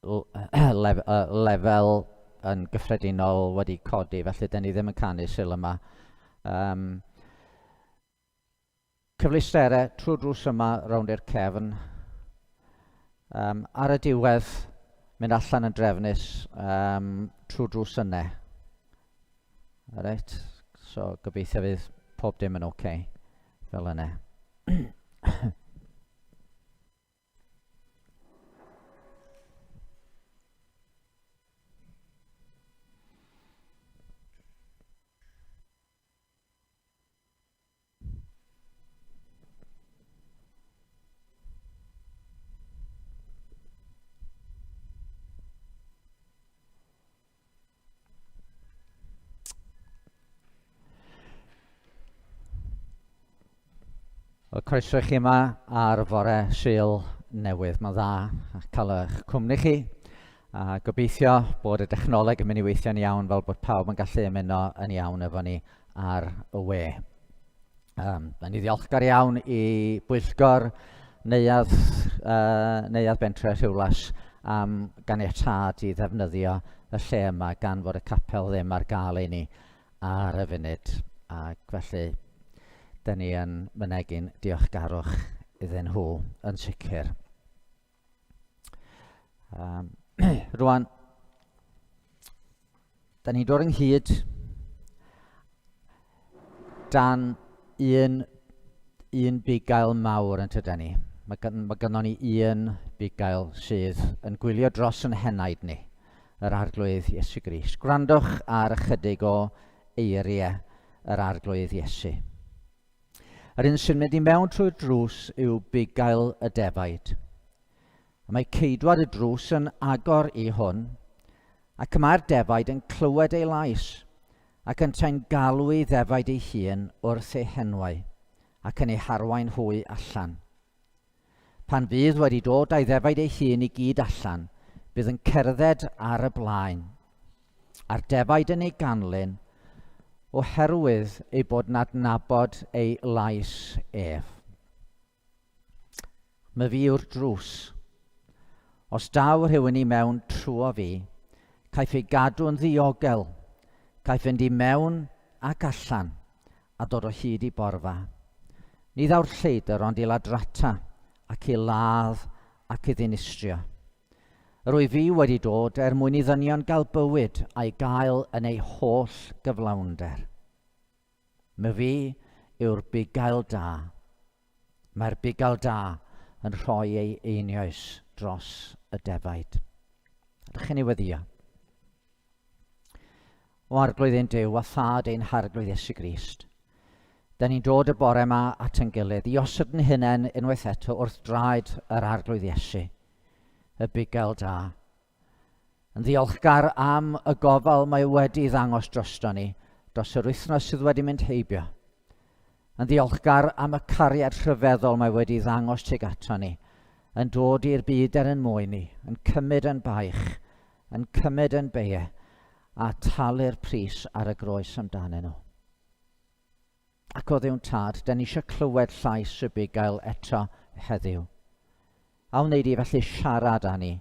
lef, lefel yn gyffredinol wedi codi, felly dyn ni ddim yn canu Sul yma. Um, cyfleusterau trwy drws yma rownd i'r cefn. Um, ar y diwedd, mynd allan yn drefnus um, trwy drws yna. Reit, so gobeithio fydd pob dim yn oce okay, fel yna. Wel, croeso i chi yma ar fore Sul newydd. Mae'n dda cael eich cwmni chi. A gobeithio bod y dechnoleg yn mynd i weithio'n iawn fel bod pawb yn gallu ymuno yn iawn efo ni ar y we. Um, da ni ddiolchgar iawn i bwyllgor neuadd, uh, neuadd Bentre Rhiwlas am ganiatâd i ddefnyddio y lle yma gan fod y capel ddim ar gael i ni ar y funud. Ac felly, da ni yn mynegi'n diolchgarwch iddyn nhw yn sicr. Um, rwan, da ni'n dod ynghyd dan un, un bugail mawr yn tyda ni. Mae, gan, mae gynnon ni un bugail sydd yn gwylio dros yn henaid ni, yr Arglwydd Iesu Grist. Gwrandwch ar ychydig o eiriau yr Arglwydd Iesu. Yr un sy'n mynd i mewn trwy'r drws yw bugail y defaid. A mae ceidwad y drws yn agor i hwn, ac y mae'r defaid yn clywed ei lais, ac yntau'n galw ei ddefaid ei hun wrth ei henwau, ac yn eu harwain hwy allan. Pan fydd wedi dod â'i ddefaid ei hun i gyd allan, bydd yn cerdded ar y blaen, a'r defaid yn ei ganlyn, oherwydd ei bod yn adnabod ei lais ef. My fi yw'r drws. Os daw rhywun i mewn trwo fi, caiff ei gadw yn ddiogel, caiff fynd i mewn ac allan, a dod o hyd i borfa. Ni ddaw'r lleidr ond i ladrata ac i ladd ac i ddinistrio. Yr wyf fi wedi dod er mwyn i ddynion gael bywyd a'i gael yn ei holl gyflawnder. My fi yw'r bugail da. Mae'r bugail da yn rhoi ei einioes dros y defaid. Ydych chi'n ei weddio? O Arglwydd ein Duw a Thad ein Harglwydd Iesu Grist, da ni'n dod y bore yma at yn gilydd i osod yn hunain unwaith eto wrth draed yr Arglwydd Iesu, y bugail da. Yn ddiolchgar am y gofal mae wedi ddangos drosto ni dros yr wythnos sydd wedi mynd heibio. Yn ddiolchgar am y cariad rhyfeddol mae wedi ddangos tuag ato ni, yn dod i'r byd er yn mwyn ni, yn cymryd yn baich, yn cymryd yn beie, a talu'r pris ar y groes amdanyn nhw. Ac o Dduw'n Tad, da ni eisiau clywed llais y bugail eto heddiw. A wnei di felly siarad â ni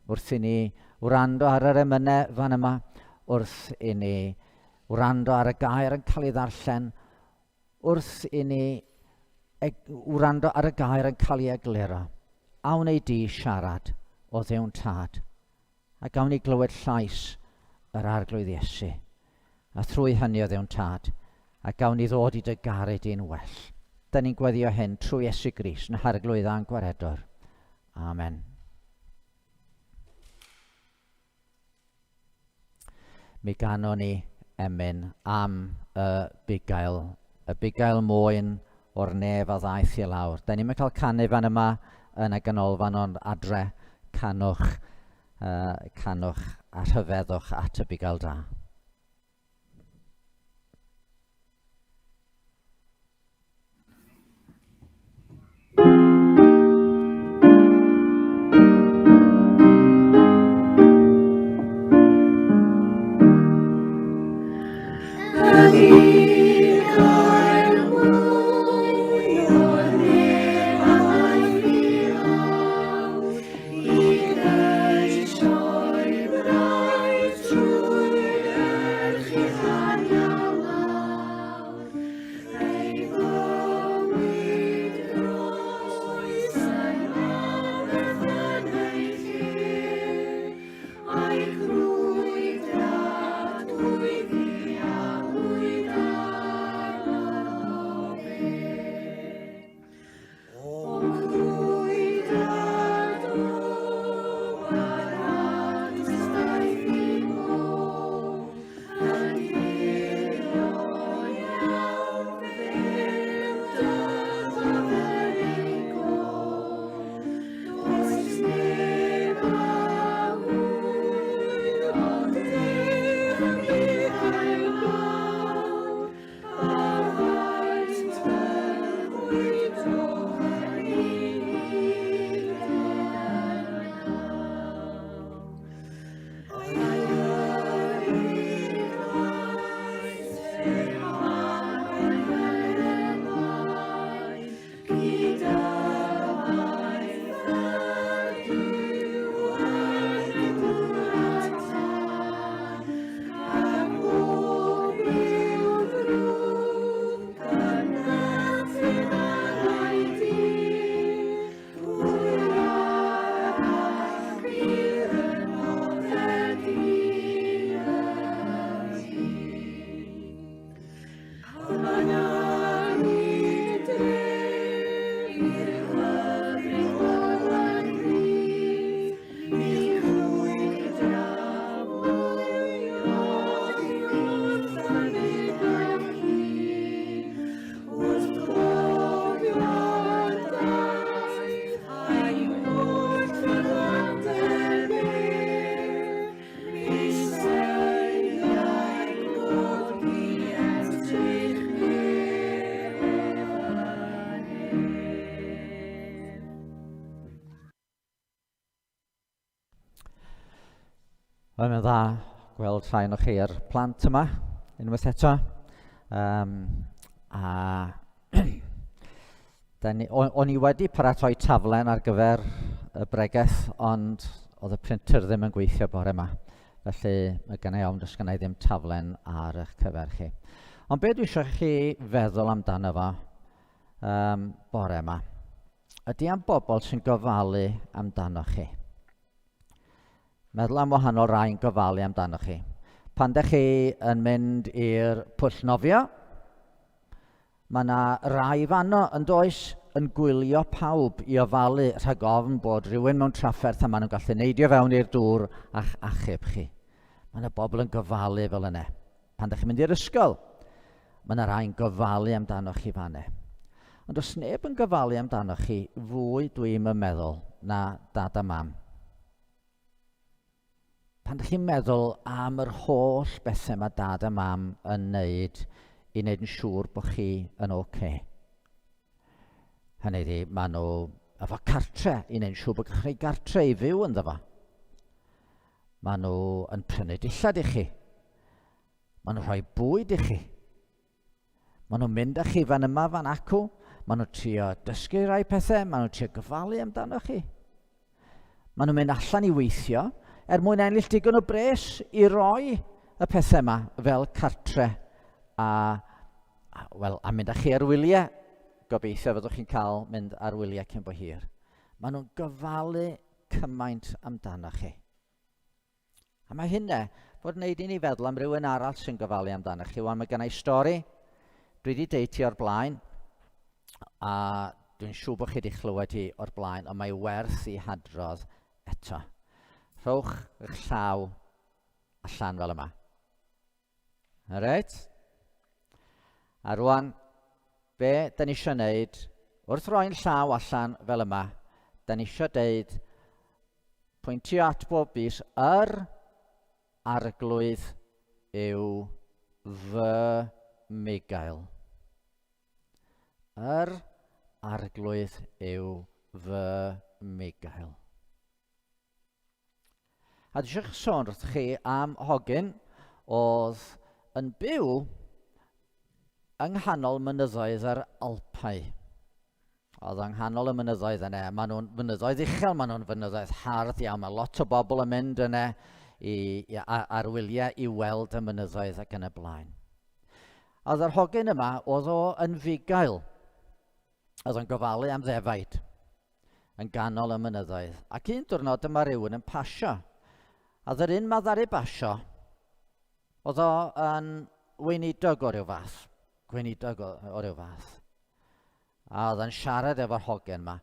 wrth i ni wrando ar yr emynau fan yma, wrth i ni wrando ar y gair yn cael ei ddarllen, wrth i ni wrando ar y gair yn cael ei egluro. A wnei di siarad o Dduw'n Tad, a gawn ni glywed llais yr Arglwydd Iesu. A thrwy hynny o Dduw'n Tad, a gawn ni ddod i dy garu di'n well. Da ni'n gweddio hyn trwy Iesu Grist, yn Harglwydd a'n Gwaredwr. Amen. Mi ganon ni emyn am y bugail, y bugail mwyn o'r nef a ddaeth i lawr. Da ni'n cael canu fan yma yn y ganolfan ond adre canwch, uh, canwch a rhyfeddwch at y bugail da. Wel, mae'n dda gweld rhai o'n chi a'r plant yma unwaith eto. Um, a ni, o'n i wedi paratoi taflen ar gyfer y bregeth, ond oedd y printer ddim yn gweithio bore yma. Felly mae gennau ofn does gennau ddim taflen ar eich cyfer chi. Ond be dwi eisiau chi feddwl amdano fo um, bore yma, ydy am bobl sy'n gofalu amdano chi. Meddwl am wahanol rai yn gofalu amdano chi. Pan ydych chi yn mynd i'r pwll nofio, Mae 'na rai fanno, yn does, yn gwylio pawb i ofalu rhag ofn bod rhywun mewn trafferth a maen nhw'n gallu neidio fewn i'r dŵr a'ch achub chi. Mae yna bobl yn gofalu fel yna. Pan ydych chi'n mynd i'r ysgol, mae yna rai'n gofalu amdanoch chi fanne. Ond os neb yn gofalu amdanoch chi fwy dwi'n yn meddwl na dad a mam. Pan ydych chi'n meddwl am yr holl bethau mae dad a mam yn neud i wneud yn siŵr bod chi yn oce. Okay. Hynny ydi, maen nhw efo cartre i wneud yn siŵr bod chi gartre i fyw ynddo fo. Maen nhw yn prynu dillad i chi. Maen nhw'n rhoi bwyd i chi. Maen nhw'n mynd â chi fan yma, fan acw. Maen nhw'n trio dysgu rhai pethau, maen nhw'n trio gofalu amdano chi. Maen nhw'n mynd allan i weithio er mwyn ennill digon o bres i roi y pethau yma fel cartre a, a, wel, a mynd â chi ar wyliau. Gobeithio fyddwch chi'n cael mynd ar wyliau cyn bo hir. Maen nhw'n gofalu cymaint amdano chi. A mae hynna fod wneud i ni feddwl am rywun arall sy'n gofalu amdano chi. Wan, mae gennau stori. Dwi wedi deud ti o'r blaen, a dwi'n siŵr bod chi wedi chlywed hi o'r blaen, ond mae werth i hadrodd eto. Rhowch eich llaw allan fel yma. Reit? A rwan, be da ni eisiau wneud, wrth roi'n llaw allan fel yma, da ni eisiau deud, pwyntio at bob bys, yr arglwydd yw fy mugail. Yr arglwydd yw fy mugail. A dwi eisiau sôn wrth chi am hogyn oedd yn byw yng nghanol mynyddoedd yr Alpau. Oedd yng nghanol y mynyddoedd yna. Maen nhw'n fynyddoedd uchel, maen nhw'n fynyddoedd hardd iawn. Mae lot o bobl yn mynd yna i, i, ar wyliau i weld y mynyddoedd ac yn y blaen. Oedd yr hogyn yma, oedd o yn fugail. Oedd o'n gofalu am ddefaid yn ganol y mynyddoedd. Ac un diwrnod dyma rhywun yn pasio. A oedd yr un ma ddaru basio, oedd o yn weinidog o ryw fath. Gweinidog o, o ryw fath. A oedd o'n siarad efo'r hogen ma.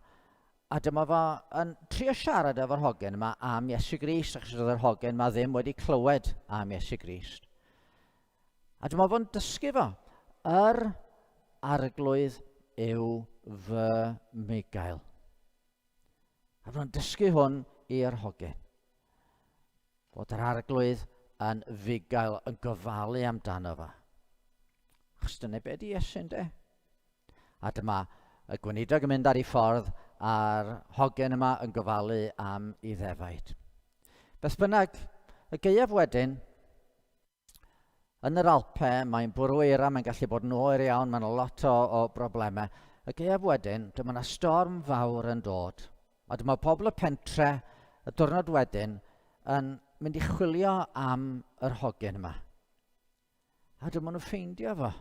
A dyma fo yn trio siarad efo'r hogen yma am Iesu Grist, achos oedd yr hogen ma ddim wedi clywed am Iesu Grist. A dyma fo'n dysgu fo, yr arglwydd yw fy mugail. A fo'n dysgu hwn i'r hogyn. Bod yr arglwydd yn fugail, yn gofalu amdano fo. Achos dyna be di Iesu, ynddo? A dyma y gweinidog yn mynd ar ei ffordd a'r hogyn yma yn gofalu am ei ddefaid. Beth bynnag, y gaeaf wedyn, Yn yr Alpe, mae'n bwrw eira, mae'n gallu bod yn oer iawn, mae'n lot o, o broblemau. Y gaeaf wedyn, dyma yna storm fawr yn dod. A dyma pobl y pentre, y diwrnod wedyn, yn mynd i chwilio am yr hogyn yma. A dyma nhw'n ffeindio fo.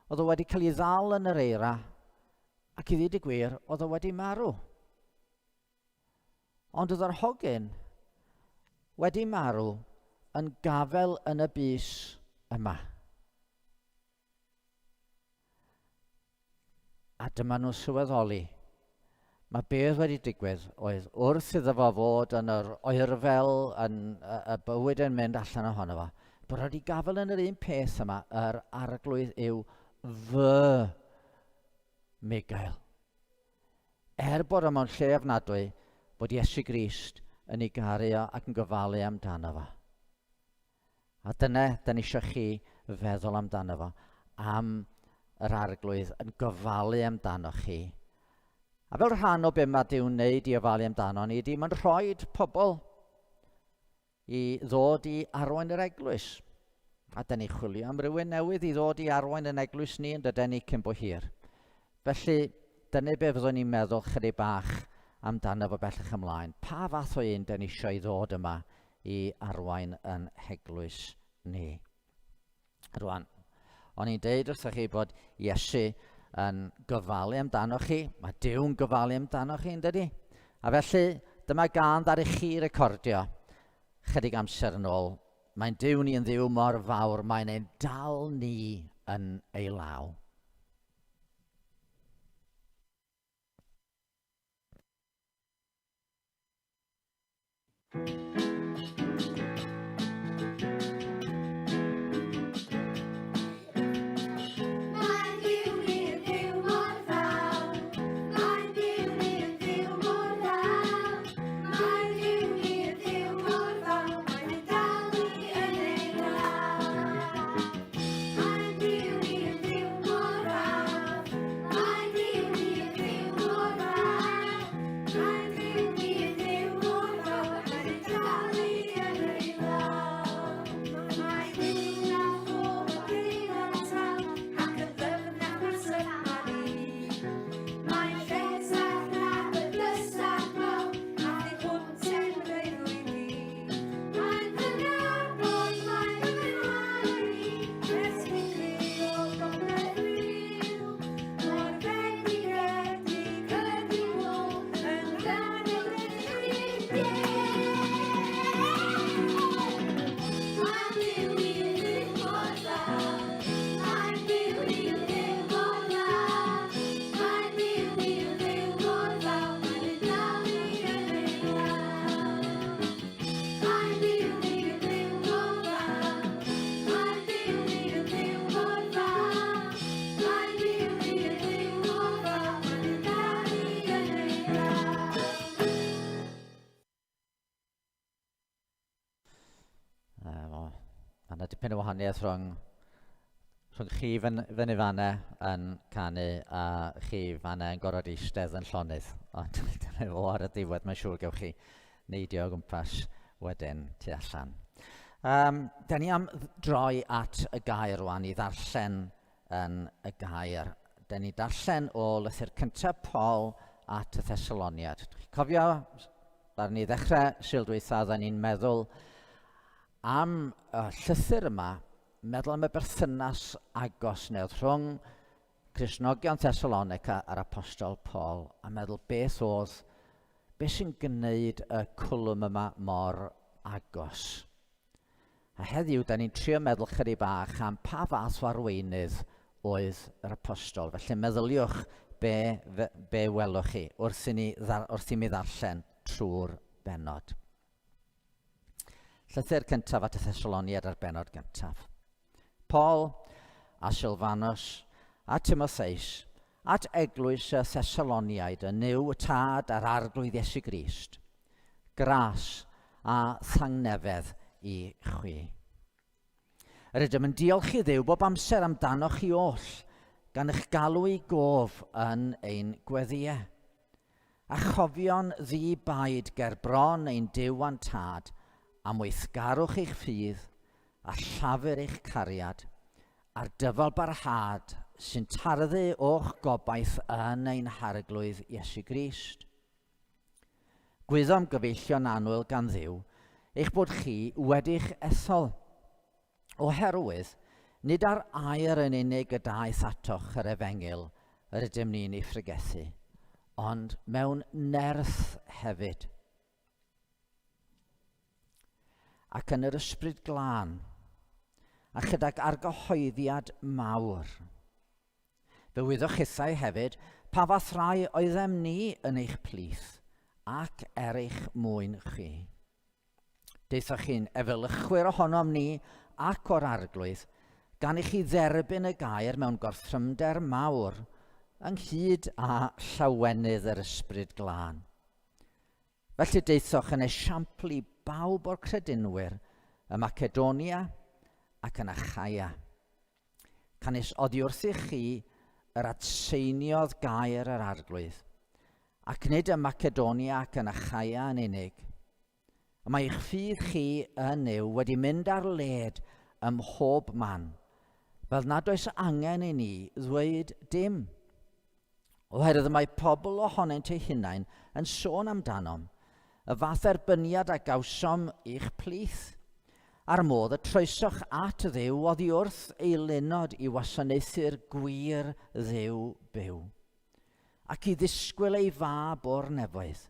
Oedd o wedi cael ei ddal yn yr eira, ac i ddweud y gwir, oedd o wedi marw. Ond oedd yr hogyn wedi marw yn gafel yn y bys yma. A dyma nhw'n sylweddoli. Mae beth wedi digwydd oedd wrth iddo fo fod yn yr oerfel, yn y, y bywyd yn mynd allan ohono fo, bod wedi gafel yn yr un peth yma, yr arglwydd yw fy Migael. Er bod o mewn lle ofnadwy, bod Iesu Grist yn ei garu o ac yn gofalu amdano fo. A dyna, da ni eisiau chi feddwl amdano fo, am yr arglwydd yn gofalu amdano chi. A fel rhan o be mae Duw'n wneud i ofalu amdano ni, ydy mae'n rhoi pobl. i ddod i arwain yr eglwys. A dyn ni chwilio am rywun newydd i ddod i arwain yn eglwys ni yn dydyn ni cyn bo hir. Felly, dyna be fyddwn ni'n meddwl chydig bach amdano fo bellach ymlaen. Pa fath o un dyn ni eisiau i ddod yma i arwain yn heglwys ni? Rwan, o'n i'n deud wrthych chi bod Iesu yn gofalu amdanoch chi. Mae Duw'n gofalu amdanoch chi, yn dydi? A felly, dyma gân ddaru chi recordio chydig amser yn ôl. Mae'n Duw ni yn Dduw mor fawr, mae'n ein dal ni yn ei law. Mae yna dipyn o wahaniaeth rhwng, rhwng chi fyny, fyny fanna yn canu a chi fanna yn gorfod eistedd yn llonydd. Ond dyna fo ar y diwedd, mae'n siŵr gewch chi neidio o gwmpas wedyn tu allan. Um, da ni am droi at y gair rwan i ddarllen yn y gair. Da ni darllen o lythyr cyntaf Paul at y Thessaloniad. Chi'n cofio, ddaru ni ddechrau Sul dwytha, dda ni'n meddwl am y llythyr yma, meddwl am y berthynas agos neu rhwng Cristnogion Thessalonica a'r Apostol Paul, a meddwl beth oedd, beth sy'n gwneud y cwlwm yma mor agos. A heddiw, da ni'n trio meddwl chydig bach am pa fath o arweinydd oedd yr apostol. Felly meddyliwch be, be welwch chi wrth i, ni, wrth i mi ddarllen trwy'r bennod. Llythyr cyntaf at y Thessaloniad ar bennod gyntaf. Paul a Silvanus a Timotheus at eglwys y Thessaloniaid yn Nuw y Tad a'r Arglwydd Iesu Grist. Gras a thangnefedd i chwi. Yr ydym yn diolch i Dduw bob amser amdanoch chi oll, gan eich galw i gof yn ein gweddïau. A chofio'n ddi-baid ger bron ein Duw a'n Tad am weithgarwch eich ffydd a llafur eich cariad, a'r dyfal barhad sy'n tarddu o'ch gobaith yn ein Harglwydd Iesu Grist. Gwyddom, gyfeillion annwyl gan Dduw, eich bod chi wedi'ch ethol. Oherwydd, nid ar air yn unig y daeth atoch yr efengyl yr ydym ni'n ei phregethu, ond mewn nerth hefyd. Ac yn yr ysbryd glân, a chydag argyhoeddiad mawr. Fe wyddoch chithau hefyd pa fath rai oeddem ni yn eich plith, ac er eich mwyn chi. Daethoch chi'n efelychwyr ohonom ni ac o'r Arglwydd, gan i chi dderbyn y gair mewn gorthrymder mawr, ynghyd â llawenydd yr Ysbryd Glân. Felly daethoch yn esiampl i bawb o'r credinwyr ym Macedonia ac yn Achaia. Canys oddi wrthych chi yr atseiniodd gair yr Arglwydd, ac nid ym Macedonia ac yn Achaia yn unig. Y mae eich ffydd chi yn Nuw wedi mynd ar led ym mhob man, fel nad oes angen i ni ddweud dim. Oherwydd y mae pobl ohonynt eu hunain yn sôn amdanom, y fath erbyniad a gawsom i'ch plith, a'r modd y troesoch at Dduw oddi wrth eilunod i wasanaethu'r gwir Dduw byw, ac i ddisgwyl ei fab o'r nefoedd,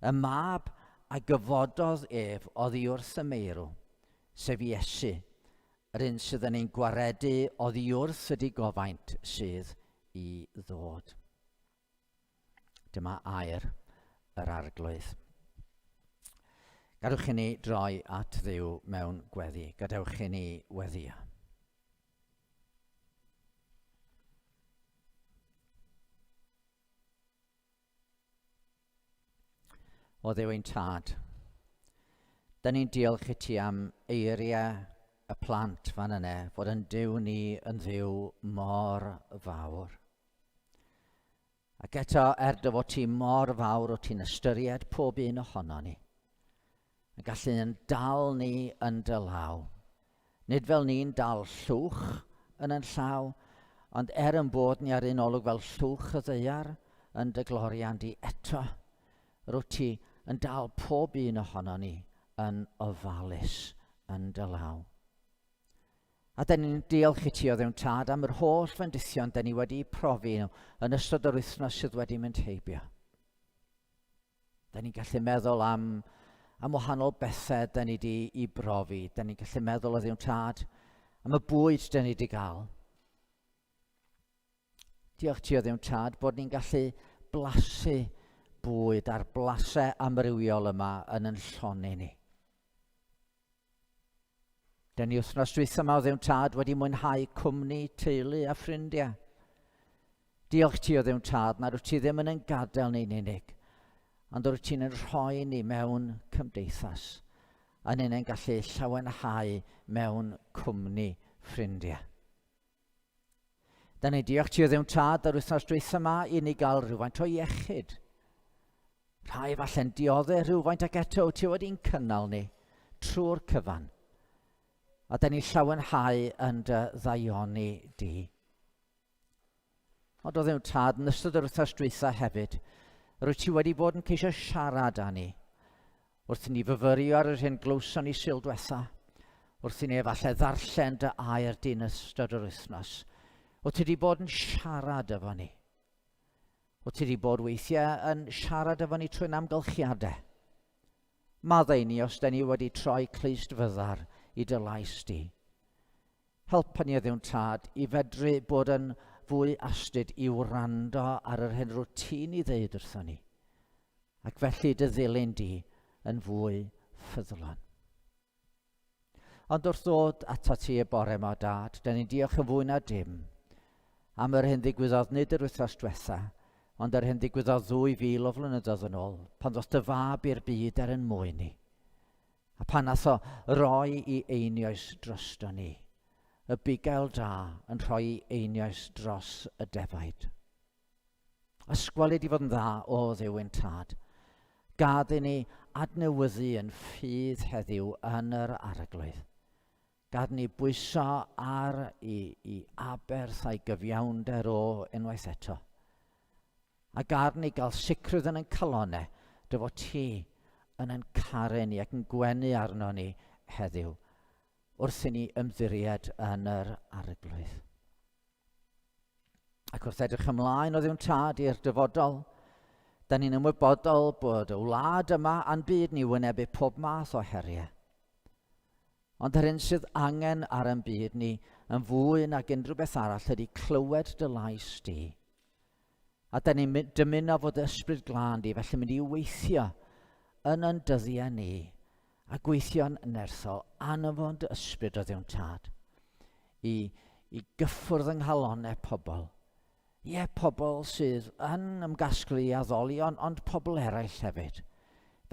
y mab a gyfododd ef oddi wrth y meirw, sef Iesu, yr un sydd yn ein gwaredu oddi wrth y digofaint sydd i ddod. Dyma air yr Arglwydd. Gadewch i ni droi at Dduw mewn gweddi. Gadewch i ni weddio. O Dduw ein Tad, da ni'n diolch i ti am eiriau y plant fan yna, fod yn Duw ni yn Dduw mor fawr. Ac eto, er dy fod ti mor fawr, o ti'n ystyried pob un ohono ni. Yn gallu yn dal ni yn dy law. Nid fel ni'n dal llwch yn yn llaw, ond er yn bod ni ar un olwg fel llwch y ddaear yn dy glorian di eto, rwyt ti yn dal pob un ohono ni yn ofalus yn dy law. A dyn ni'n diolch i ti o Dduw'n Tad am yr holl fendithion dyn ni wedi profi nhw yn ystod yr wythnos sydd wedi mynd heibio. Da ni'n gallu meddwl am, am wahanol bethau da ni wedi i brofi. Da ni'n gallu meddwl o Dduw'n Tad am y bwyd da ni wedi gael. Diolch ti o Dduw'n Tad bod ni'n gallu blasu bwyd a'r blasau amrywiol yma yn yn lloni ni. Dyn ni wythnos dwytha yma o Dduw'n Tad wedi mwynhau cwmni, teulu a ffrindiau. Diolch ti o Dduw'n Tad nad wyt ti ddim yn ein gadael ni'n unig, ond yr wyt ti'n yn rhoi ni mewn cymdeithas, a ni'n ein gallu llawenhau mewn cwmni ffrindiau. Da ni diolch ti o Dduw'n Tad yr wythnos dwytha yma i ni gael rhywfaint o iechyd. Rhai falle'n dioddau rhywfaint ac eto ti wedi'n cynnal ni trwy'r cyfan. A da ni llawenhau yn dy ddaioni di. Ond o Dduw Tad, yn ystod yr wythnos dwytha hefyd, rwyt ti wedi bod yn ceisio siarad â ni. Wrth i ni fyfyrio ar yr hyn glywson ni Sul dwetha, wrth i ni efallai ddarllen dy air di yn ystod yr wythnos, wyt ti wedi bod yn siarad efo ni. Wyt ti wedi bod weithiau yn siarad efo ni trwy'n amgylchiadau. Maddau ni os da ni wedi troi clust fyddar i dy lais di. Helpa ni o Dduw'n Tad i fedru bod yn fwy astud i wrando ar yr hyn rwyt ti'n ei ddeud wrthon ni, ac felly dy ddilyn di yn fwy ffyddlon. Ond wrth ddod ato ti y bore yma, Dad, da ni'n diolch yn fwy na dim am yr hyn ddigwyddodd nid yr wythnos diwetha, ond yr hyn ddigwyddodd 2000 o flynyddoedd yn ôl, pan ddoth dy fab i'r byd er yn mwyn ni. A pan nath o roi i einioes drosto ni, y bugail da yn rhoi i einioes dros y defaid. Ysgwelid i fod yn dda o Dduw ein Tad. Gad i ni adnewyddu yn ffydd heddiw yn yr Arglwydd. Gad ni bwyso ar i, i aberth a'i gyfiawnder o unwaith eto. A gad ni gael sicrwydd yn ein calonau dy fod ti yn ein caru ni ac yn gwenu arno ni heddiw wrth i ni ymddiried yn yr Arglwydd. Ac wrth edrych ymlaen o Dduw'n Tad i'r dyfodol, da ni'n ymwybodol bod y wlad yma a'n byd ni wynebu pob math o heriau. Ond yr hyn sydd angen ar ein byd ni yn fwy nag unrhyw beth arall ydy clywed dy lais di. A da ni'n dymuno fod ysbryd glân di felly mynd i weithio yn yn dyddiau ni a gweithio'n nerthol anfon dy ysbryd o Dduw'n Tad i, i gyffwrdd yng nghalonau pobl. Ie, pobl sydd yn ymgasglu i addoli, ond, ond pobl eraill hefyd.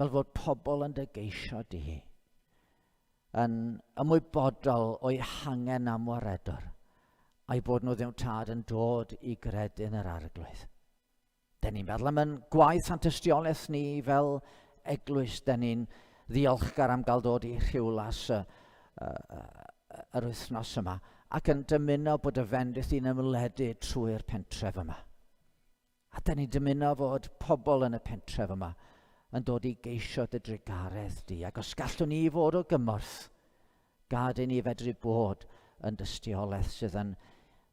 Fel fod pobl yn dy geisio di. Yn ymwybodol o'i hangen am waredwr, a'i bod nhw ddim tad yn dod i gredu yn yr Arglwydd. Den ni'n meddwl am yn gwaith a'n tystiolaeth ni fel eglwys, den ni'n ddiolchgar am gael dod i Rhiwlas y, y, y, yr wythnos yma ac yn dymuno bod y fendith i'n ymledu trwy'r pentref yma. A da ni'n dymuno fod pobl yn y pentref yma yn dod i geisio dy drugaredd di. Ac os gallwn ni fod o gymorth, gad i ni fedru bod yn dystiolaeth sydd yn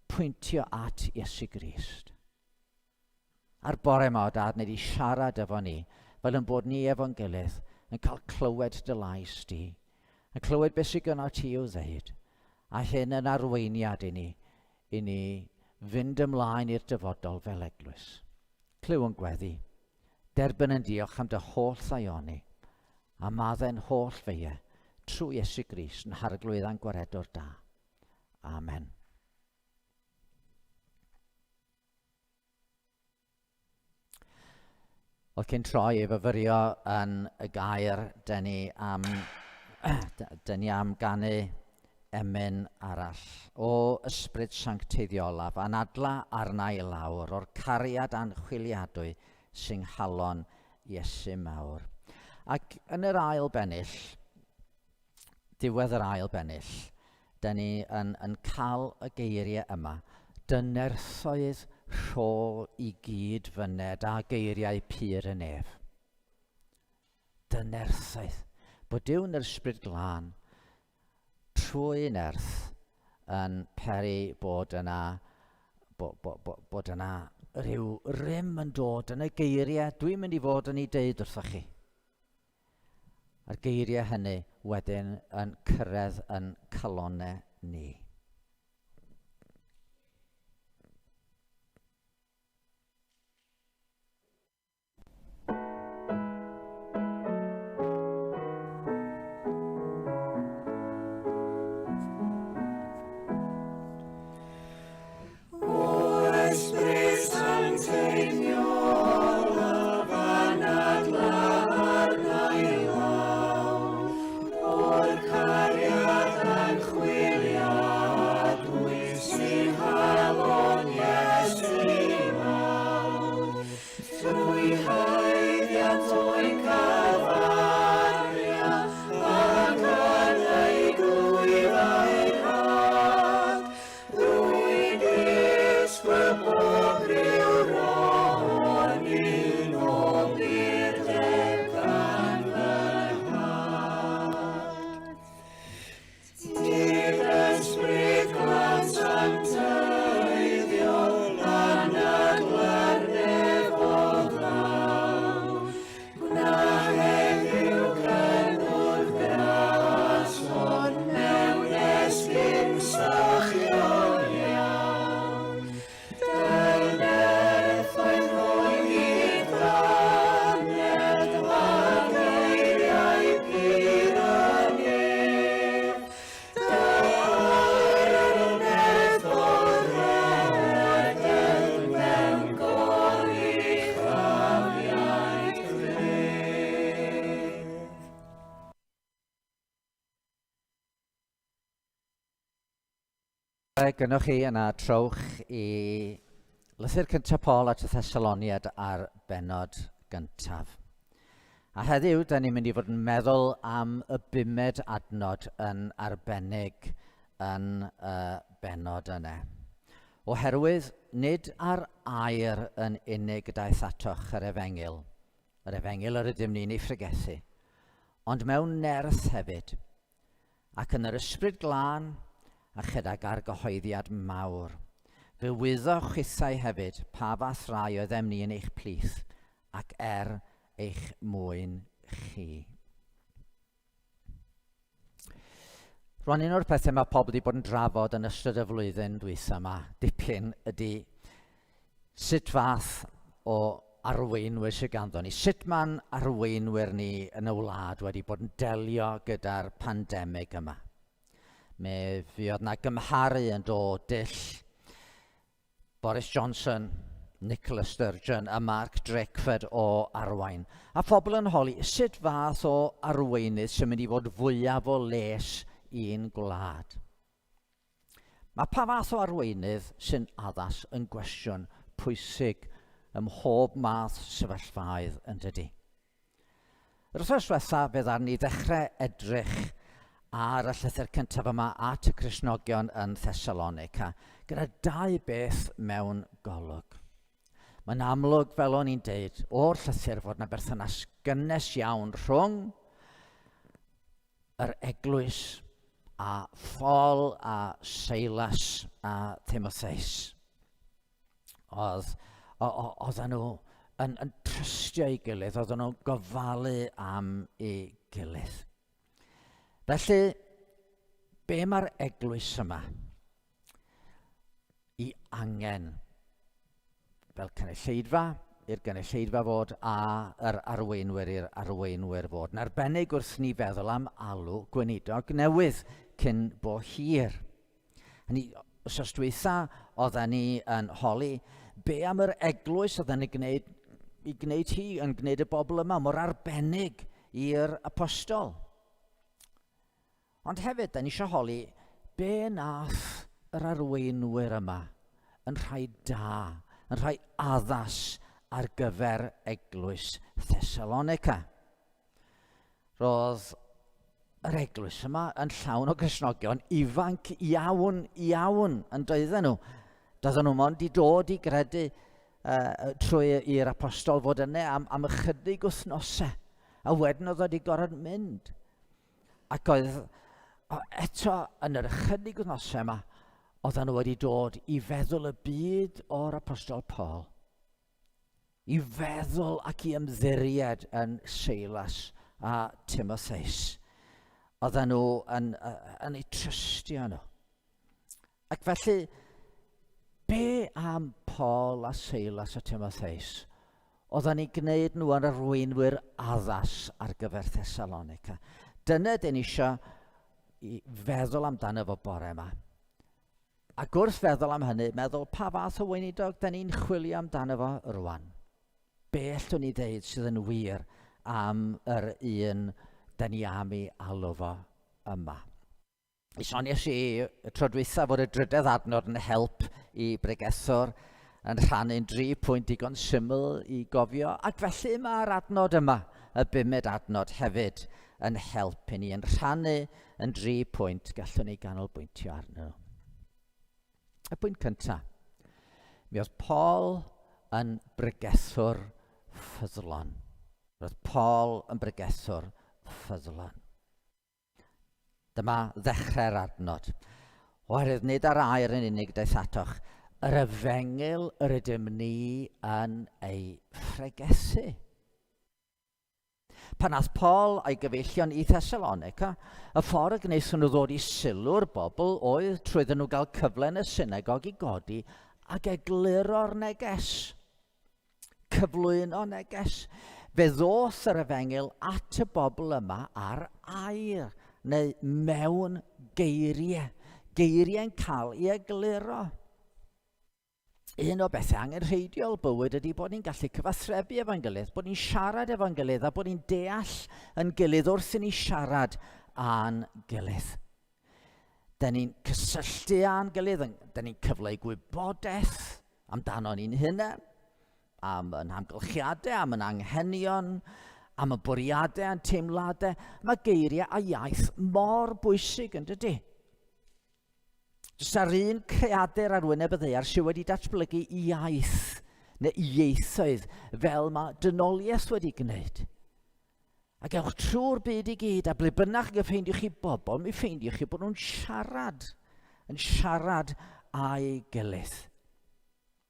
pwyntio at Iesu Grist. A'r bore yma, o Dad, wnei di siarad efo ni, fel yn bod ni efo'n gilydd yn cael clywed dy lais di, yn clywed beth sydd gyda ti i'w ddeud, a hyn yn arweiniad i ni, i ni fynd ymlaen i'r dyfodol fel eglwys. Clyw yn gweddi, derbyn yn diolch am dy holl ddaioni, a maddau'n holl feie, trwy Iesu Grist yn Harglwydd a'n Gwaredwr da. Amen. Wel, cyn troi i fyfyrio yn y gair, dyn ni am, dyn ni am ganu emyn arall. O ysbryd sancteiddiolaf, anadla arna i lawr o'r cariad anchwiliadwy sy'n nghalon Iesu mawr. Ac yn yr ail bennill, diwedd yr ail bennill, da ni yn, yn cael y geiriau yma. Dy nerthoedd rho i gyd fyned a geiriau pur y nef. Dy nerthoedd. Bod Duw'n yr ysbryd glân trwy nerth yn peri bod yna bo, bo, bo, bod yna rhyw rym yn dod yn y geiriau dwi'n mynd i fod yn ei deud wrthoch chi. A'r geiriau hynny wedyn yn cyrraedd yn calonnau ni. Rwy'n disgwyl pob rhyw ron un o burdeb gan fy nhad. Tydd ysbryd glân sancteiddiol, anadl nef o ddaw. Gwna heddiw cynnwrf graslon mewn esgyrn sychion iawn. Dy nerthoedd rhoi hyd ddanedd a geiriau pur y nef. Dy air yn nerthol rhedeg mewn goruchafiaeth gref. Gynnwch chi yna trowch i lythyr cyntaf Paul at y Thessaloniad ar bennod gyntaf. A heddiw, da ni'n mynd i fod yn meddwl am y bumed adnod yn arbennig yn y bennod yna. Oherwydd nid ar air yn unig y daeth atoch yr efengyl, yr efengyl yr ydym ni'n ei phregethu, ond mewn nerth hefyd, ac yn yr ysbryd glân a chydag argyhoeddiad mawr. Fe wyddoch chithau hefyd pa fath rai oeddem ni yn eich plith, ac er eich mwyn chi. Rwan, un o'r pethau mae pobl wedi bod yn drafod yn ystod y flwyddyn dwytha yma, dipyn, ydy sut fath o arweinwyr sydd ganddo ni. Sut mae'n arweinwyr ni yn y wlad wedi bod yn delio gyda'r pandemig yma. Mi fuodd na gymharu yn dod dull Boris Johnson, Nicola Sturgeon a Mark Drakeford o arwain. A phobl yn holi sut fath o arweinydd sy'n mynd i fod fwyaf o les i'n gwlad. Mae pa fath o arweinydd sy'n addas yn gwestiwn pwysig ym mhob math sefyllfaoedd yn dydy. Yr wythnos diwetha fe ddaru ni ddechrau edrych ar y llythyr cyntaf yma at y Cristnogion yn Thessalonica, gyda dau beth mewn golwg. Mae'n amlwg, fel o'n i'n deud, o'r llythyr fod yna berthynas gynnes iawn rhwng yr eglwys a Phaul a Silas a Timotheus. Oedd, oedden nhw yn, yn trystio ei gilydd, oedden nhw'n gofalu am ei gilydd. Felly, be mae'r eglwys yma i angen fel cynulleidfa, i'r gynulleidfa fod a yr arweinwyr i'r arweinwyr fod. Yn arbennig wrth ni feddwl am alw gweinidog newydd cyn bo hir. Hynny, wsos dwytha, oedden ni yn holi, be am yr eglwys oedden ni gwneud, i gwneud hi, yn gwneud y bobl yma mor arbennig i'r apostol. Ond hefyd, da ni eisiau holi, be nath yr arweinwyr yma yn rhai da, yn rhai addas ar gyfer eglwys Thessalonica? Roedd yr eglwys yma yn llawn o Gristnogion ifanc iawn, iawn yn doedden nhw. Doedden nhw mond i dod i gredu uh, trwy i'r apostol fod yna am, am ychydig wythnosau. A wedyn oedd wedi gorfod mynd. Ac oedd eto yn yr ychydig wythnosau yma, oedden nhw wedi dod i feddwl y byd o'r apostol Paul. I feddwl ac i ymddiried yn Seilas a Timotheus. Oedden nhw yn, yn eu trystio nhw. Ac felly, be am Paul a Seilas a Timotheus? Oedden ni'n gwneud nhw yn arweinwyr addas ar gyfer Thessalonica. Dyna dyn ni eisiau i feddwl amdano fo bore yma. Ac wrth feddwl am hynny, meddwl pa fath o weinidog da ni'n chwilio amdano fo rwan. Be allwn ni ddeud sydd yn wir am yr un da ni am ei alw fo yma? Mi soniais i y tro dwytha fod y drydedd adnod yn help i bregethwr yn rhannu'n dri pwynt digon syml i gofio, ac felly mae'r adnod yma, y bumed adnod hefyd, yn help i ni yn rhannu yn dri pwynt gallwn ni ganolbwyntio arnyn nhw. Y pwynt cyntaf, mi oedd Paul yn bregethwr ffyddlon. Roedd Paul yn bregethwr ffyddlon. Dyma ddechrau'r adnod. Oherwydd nid ar air yn unig daeth atoch, yr efengyl yr ydym ni yn ei phregethu. Pan ath Paul a'i gyfeillion i Thessalonica, y ffordd y gwnaethon nhw ddod i sylw'r bobl oedd trwy iddyn nhw gael cyfle yn y synagog i godi ac egluro'r neges. Cyflwyno neges. Fe ddoth yr efengyl at y bobl yma ar air, neu mewn geiriau. Geiriau'n cael ei egluro. Un o bethau angenrheidiol bywyd ydy bod ni'n gallu cyfathrebu efo'n gilydd, bod ni'n siarad efo'n gilydd a bod ni'n deall yn gilydd wrth i ni siarad â'n gilydd. Da ni'n cysylltu â'n gilydd, da ni'n cyfleu gwybodaeth amdano ni'n hunain, am yn hamgylchiadau, am yn anghenion, am y bwriadau a'n teimladau. Mae geiriau a iaith mor bwysig yn dydy? Does na'r un creadur ar wyneb y ddaear sydd wedi datblygu iaith neu ieithoedd fel mae dynoliaeth wedi gwneud. Ac ewch trwy'r byd i gyd, a ble bynnag y ffeindiwch chi bobl, mi ffeindiwch chi bod nhw'n siarad, yn siarad â'i gilydd.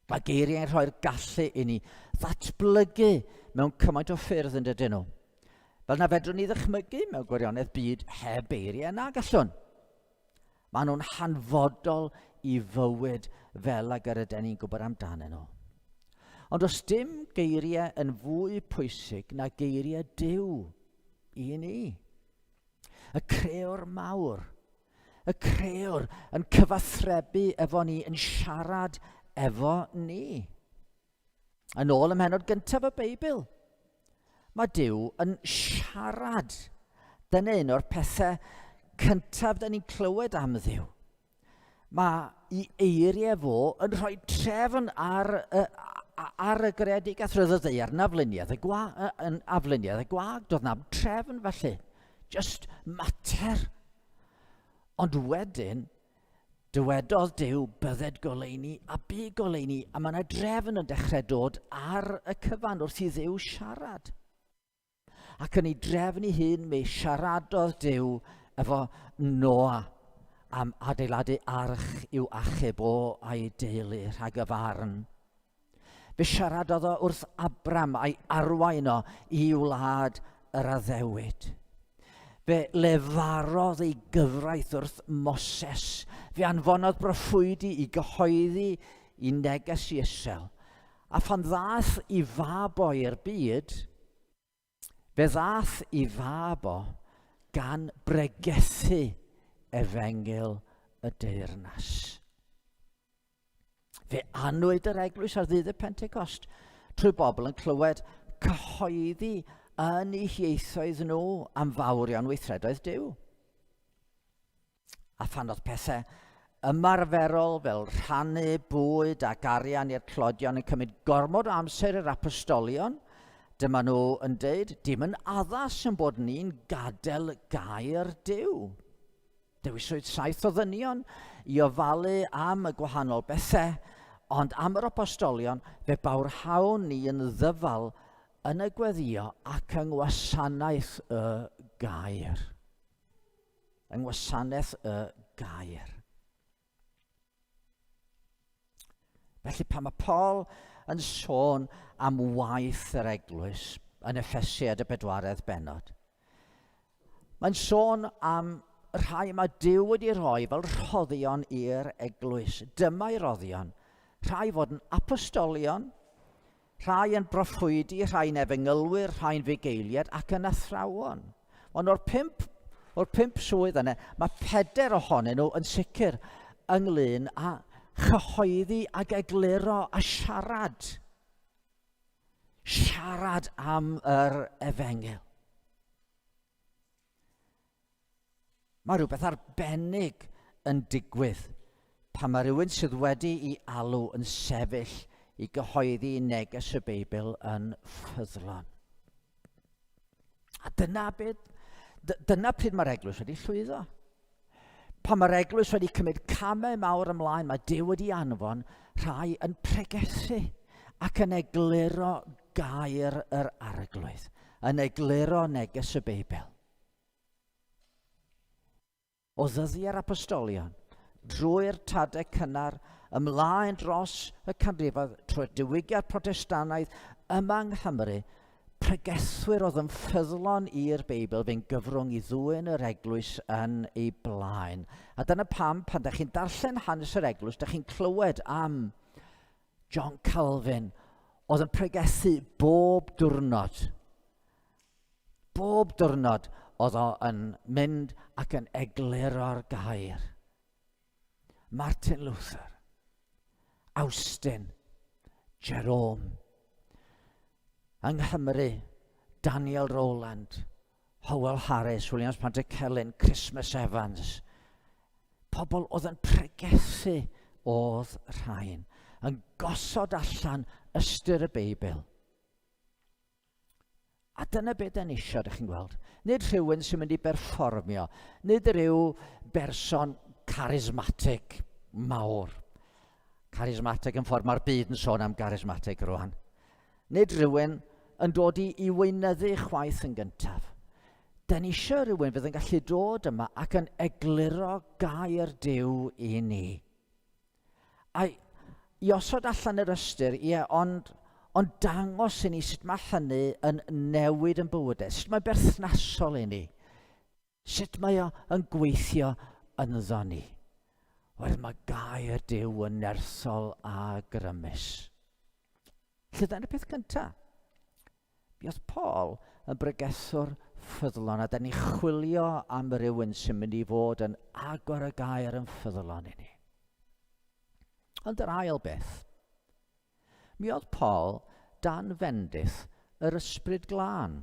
Mae geiriau'n rhoi'r gallu i ni ddatblygu mewn cymaint o ffyrdd yn dydyn nhw. Fel na fedrwn ni ddychmygu mewn gwirionedd byd heb eiriau na gallwn. Maen nhw'n hanfodol i fywyd fel ag yr ydyn ni'n gwybod amdanyn nhw. Ond does dim geiriau yn fwy pwysig na geiriau Duw i ni. Y crëwr mawr Y crëwr yn cyfathrebu efo ni, yn siarad efo ni. Yn ôl ym mhennod gyntaf y Beibl, mae Duw yn siarad. Dyna un o'r pethau cyntaf da ni'n clywed am Dduw. Mae i eiriau fo yn rhoi trefn ar, ar y greadigaeth, roedd y ddaear yn afluniaidd y gwa, yn afluniaidd y gwag, doedd na'm trefn felly, just mater. Ond wedyn, dywedodd Duw, bydded goleuni, a bu goleuni, a mae yna drefn yn dechrau dod ar y cyfan wrth i Dduw siarad. Ac yn ei drefn ei hun mi siaradodd Duw efo Noa am adeiladu arch i'w achub o a'i deulu rhag y farn. Fe siaradodd o wrth Abram a'i arwain o i wlad yr addewid. Fe lefarodd ei gyfraith wrth Moses. Fe anfonodd broffwydi i gyhoeddi i neges i Israel. A phan ddaeth i fab o i'r byd, fe ddaeth i fab o gan bregethu efengyl y deyrnas. Fe anwyd yr eglwys ar ddydd y Pentecost trwy bobl yn clywed cyhoeddi yn eu hieithoedd nhw am fawrion weithredoedd Duw. A phan oedd pethau ymarferol fel rhannu bwyd ac arian i'r tlodion yn cymryd gormod o amser i'r apostolion, dyma nhw yn deud, dim yn addas yn bod ni'n gadael gair Duw. Dewiswyd saith o ddynion i ofalu am y gwahanol bethau, ond am yr apostolion fe bawrhawn ni yn ddyfal yn y gweddio ac yng ngwasanaeth y gair. Yng ngwasanaeth y gair. Felly pan mae Paul yn sôn am waith yr eglwys yn Effesiad y bedwaredd bennod, mae'n sôn am rhai mae Duw wedi rhoi fel rhoddion i'r eglwys. Dyma'i roddion. Rhai fod yn apostolion, Rhai yn broffwydi, rhai'n efengylwyr, rhai'n fugeiliaid ac yn athrawon. Ond o'r pump, o'r pump swydd yna, mae peder ohonyn nhw yn sicr ynglyn â chyhoeddi ag egluro a siarad. Siarad am yr efengyl. Mae rhywbeth arbennig yn digwydd pan mae rhywun sydd wedi ei alw yn sefyll i gyhoeddi neges y Beibl yn ffyddlon. A dyna beth, dyna pryd mae'r eglwys wedi llwyddo. Pan mae'r eglwys wedi cymryd camau mawr ymlaen, mae Duw wedi anfon rhai yn pregethu ac yn egluro gair yr arglwydd, yn egluro neges y Beibl. O ddyddiau'r apostolion, drwy'r tadau cynnar, ymlaen dros y canrifoedd, trwy'r diwygiad Protestannaidd yma yng Nghymru, pregethwyr oedd yn ffyddlon i'r Beibl fe'n gyfrwng i ddwyn yr eglwys yn ei blaen. A dyna pam, pan da chi'n darllen hanes yr eglwys, da chi'n clywed am John Calvin, oedd yn pregethu bob diwrnod. Bob diwrnod oedd o yn mynd ac yn egluro'r gair. Martin Luther, Austin, Jerome. Yng Nghymru, Daniel Rowland, Howell Harris, Williams Pantycelyn, Christmas Evans. Pobl oedd yn pregethu oedd rhain, yn gosod allan ystyr y Beibl. A dyna beth da ni eisiau, ydych chi'n gweld. Nid rhywun sy'n mynd i berfformio, nid rhyw berson charismatic mawr. Charismatic yn ffordd mae'r byd yn sôn am charismatic rwan. Nid rhywun yn dod i, i weinyddu chwaith yn gyntaf. Da ni eisiau rhywun fydd yn gallu dod yma ac yn egluro gair Duw i ni. A i osod allan yr ystyr, ie, ond, ond dangos i ni sut mae hynny yn newid yn bywydau, sut mae'n berthnasol i ni. Sut mae o yn gweithio ynddo ni? Oherwydd mae gair Duw yn nerthol a grymus. Felly dyna'r peth cyntaf. Mi oedd Paul yn bregethwr ffyddlon a da ni chwilio am rywun sy'n mynd i fod yn agor y gair yn ffyddlon i ni. Ond yr ail beth, mi oedd Paul dan fendith yr ysbryd glân.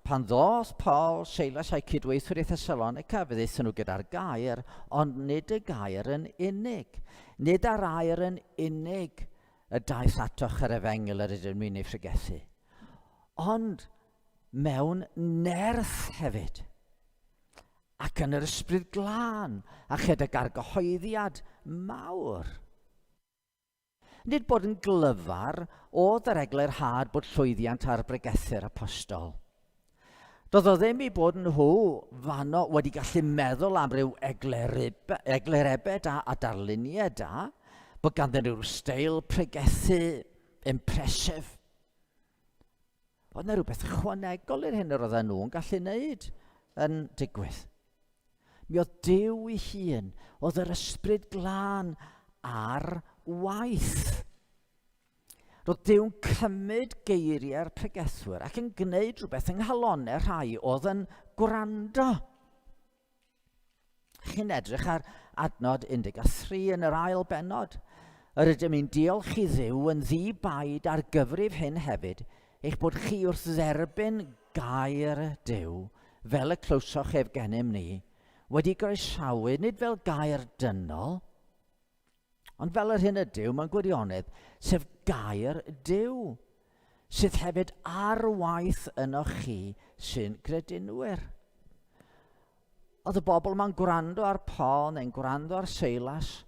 Pan ddoth Paul, Seilas a'i cydweithwyr i Thessalonica, fe ddaethon nhw gyda'r gair, ond nid y gair yn unig. Nid ar air yn unig y daeth atoch yr efengyl yr ydym ni'n ei phregethu, ond mewn nerth hefyd, ac yn yr ysbryd glân, a chydag argyhoeddiad mawr. Nid bod yn glyfar oedd yr eglurhad bod llwyddiant ar bregethu'r apostol. Doedd o ddim i bod nhw fanno wedi gallu meddwl am ryw eglurebau da a darluniau da, bod ganddyn nhw ryw steil pregethu impressive. Oedd yna rhywbeth ychwanegol i'r hyn yr oedden nhw'n gallu wneud yn digwydd. Mi oedd Duw ei hun, oedd yr ysbryd glân ar waith. Roedd Duw'n cymryd geiriau'r pregethwyr ac yn gwneud rhywbeth yng nghalonnau rhai oedd yn gwrando. Chi'n edrych ar adnod 13 yn yr ail bennod. Yr ydym ni'n diolch i Dduw yn ddi-baid ar gyfrif hyn hefyd, eich bod chi wrth dderbyn gair Duw, fel y clywsoch ef gennym ni, wedi groesawu nid fel gair dynol, ond fel yr hyn ydyw mewn gwirionedd, sef gair Duw, sydd hefyd ar waith ynoch chi sy'n gredinwyr. Oedd y bobl yma'n gwrando ar Paul neu'n gwrando ar Seilas,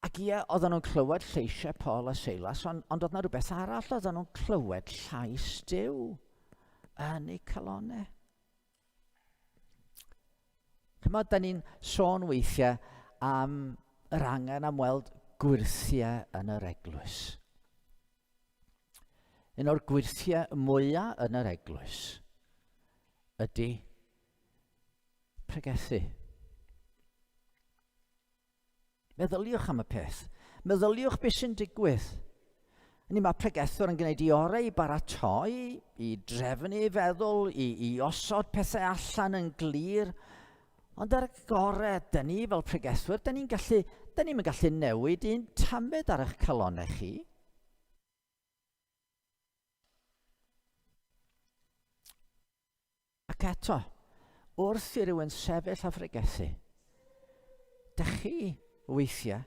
Ac ie, oedden nhw'n clywed lleisiau Paul a Seilas, ond, ond oedd yna rhywbeth arall, oedden nhw'n clywed llais Duw yn eu calonau. Chymod, da ni'n sôn weithiau am yr angen am weld gwyrthiau yn yr eglwys. Un o'r gwyrthiau mwyaf yn yr eglwys ydy pregethu. Meddyliwch am y peth. Meddyliwch beth sy'n digwydd. Ni mae pregethwr yn gwneud i orau i baratoi, i drefnu ei feddwl, i, i osod pethau allan yn glir. Ond ar y gorau, dyn ni fel pregethwyr, dyn ni'n gallu, dyn ni'n gallu newid un tamed ar eich calonau chi. Ac eto, wrth i rywun sefyll a phregethu, dych chi, weithiau,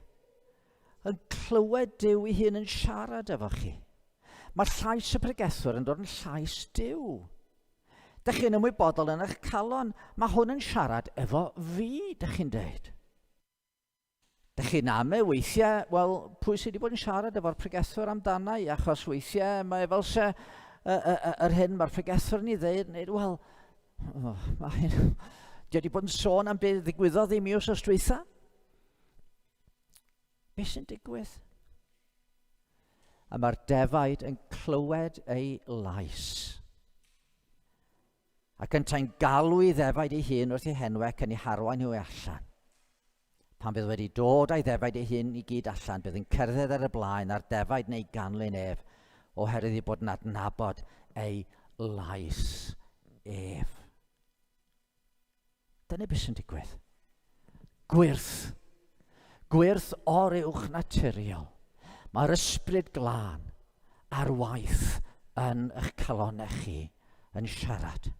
yn clywed Duw ei hun yn siarad efo chi. Mae llais y pregethwr yn dod yn llais Duw. Dych chi'n ymwybodol yn eich calon, mae hwn yn siarad efo fi, dych chi'n dweud. Dych chi'n ame weithiau, wel, pwy sydd wedi bod yn siarad efo'r pregethwr amdana i, achos weithiau mae fel se yr hyn mae'r pregethwr yn ei ddeud, neu, wel, oh, mae hyn, di wedi bod yn sôn am beth ddigwyddodd i mi wrth dwytha. Be sy'n digwydd? A mae'r defaid yn clywed ei lais. Ac yntau'n galw i ddefaid ei hun wrth ei henwau ac yn ei harwain nhw allan. Pan fydd wedi dod â'i ddefaid ei hun i gyd allan, bydd yn cerdded ar y blaen a'r defaid neu ganlyn ef, oherwydd ei bod yn adnabod ei lais ef. Dyna beth sy'n digwydd. Gwyrth. Gwyrth o'r uwch naturiol. Mae'r ysbryd glân ar waith yn eich calonau chi yn siarad.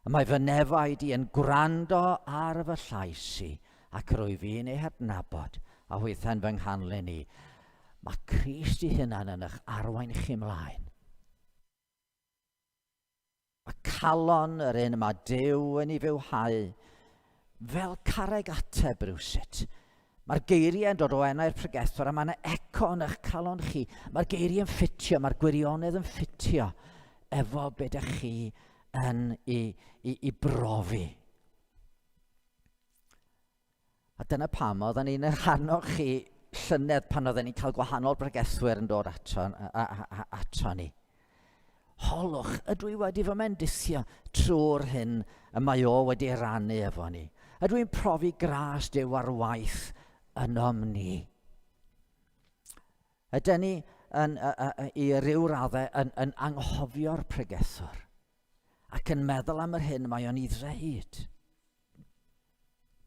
Y mae fy nefaid i yn gwrando ar fy llais i, ac rwyf i'n ei hadnabod, a hwythau'n fy nghanlyn i. Mae Crist ei hunan yn eich arwain chi mlaen. Mae calon yr un y mae Duw yn ei fywhau fel carreg ateb rywsut. Mae'r geiriau yn dod o enau'r pregethwr a mae yna eco yn eich calon chi. Mae'r geiriau yn ffitio, mae'r gwirionedd yn ffitio efo be ydych chi yn ei, i, i brofi. A dyna pam oedden ni'n eich annog chi llynedd pan oedden ni'n cael gwahanol bregethwyr yn dod ato, a, a, a, ato ni. Holwch, ydw i wedi fy mendithio trwy'r hyn y mae o wedi ei rannu efo ni? Ydw i'n profi gras Duw ar waith ynom ni? Ydyn ni yn, i ryw raddau yn, yn anghofio'r pregethwr ac yn meddwl am yr hyn mae o'n ei ddweud?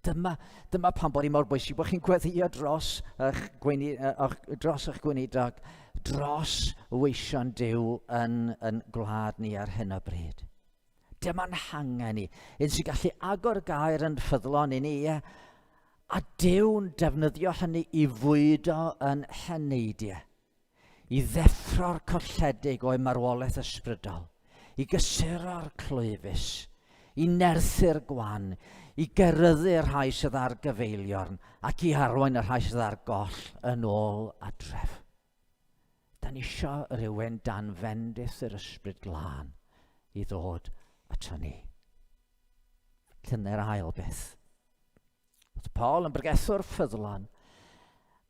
Dyma, dyma pam bod hi mor bwysig bod chi'n gweddio dros eich, gweini, dros eich gweinidog, dros weision Duw yn, yn gwlad ni ar hyn o bryd. Dyma'n hangen ni, un sy'n gallu agor gair yn ffyddlon i ni, ie, a Duw'n defnyddio hynny i fwydo yn heneidiau. i ddeffro'r colledig o'u marwolaeth ysbrydol, i gysuro'r clwyfus, i nerthu'r gwan, i geryddu'r rhai sydd ar gyfeiliorn, ac i arwain y rhai sydd ar goll yn ôl adref. Da ni isio rhywun dan fendith yr Ysbryd Glân i ddod ato ni. Dyna'r ail beth. Oedd Paul yn bregethwr ffyddlon,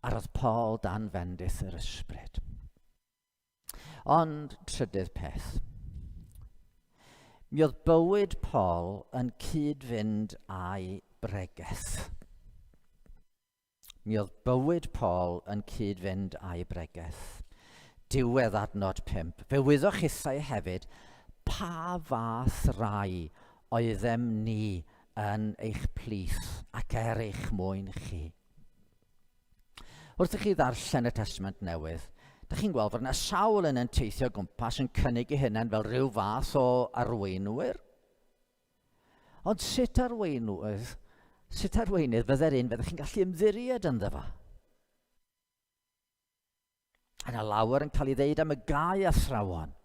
a roedd Paul dan fendith yr ysbryd. Ond trydydd peth. Mi oedd bywyd Paul yn cyd-fynd â'i bregeth. Mi oedd bywyd Paul yn cyd-fynd â'i bregeth. Diwedd adnod 5. Fe wyddoch chithau hefyd pa fath rai oeddem ni yn eich plith ac er eich mwyn chi. Wrth i chi ddarllen y Testament Newydd, dych chi'n gweld fod yna sawl un yn teithio o gwmpas yn cynnig eu hunain fel rhyw fath o arweinwyr. Ond sut arweinydd, sut arweinydd fydde'r un fyddech chi'n gallu ymddiried ynddo fo? Yna lawer yn cael ei ddeud am y gau athrawon.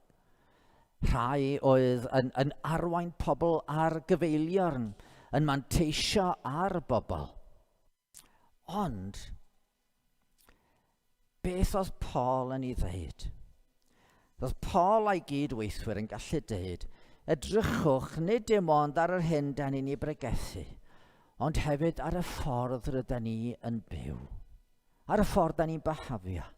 Rhai oedd yn, yn arwain pobl ar gyfeiliorn, yn manteisio ar bobl. Ond, beth oedd Paul yn ei ddeud? Roedd Paul a'i gyd-weithwyr yn gallu deud, edrychwch nid dim ond ar yr hyn da ni'n ei bregethu, ond hefyd ar y ffordd rydyn ni yn byw. Ar y ffordd da ni'n byhafio.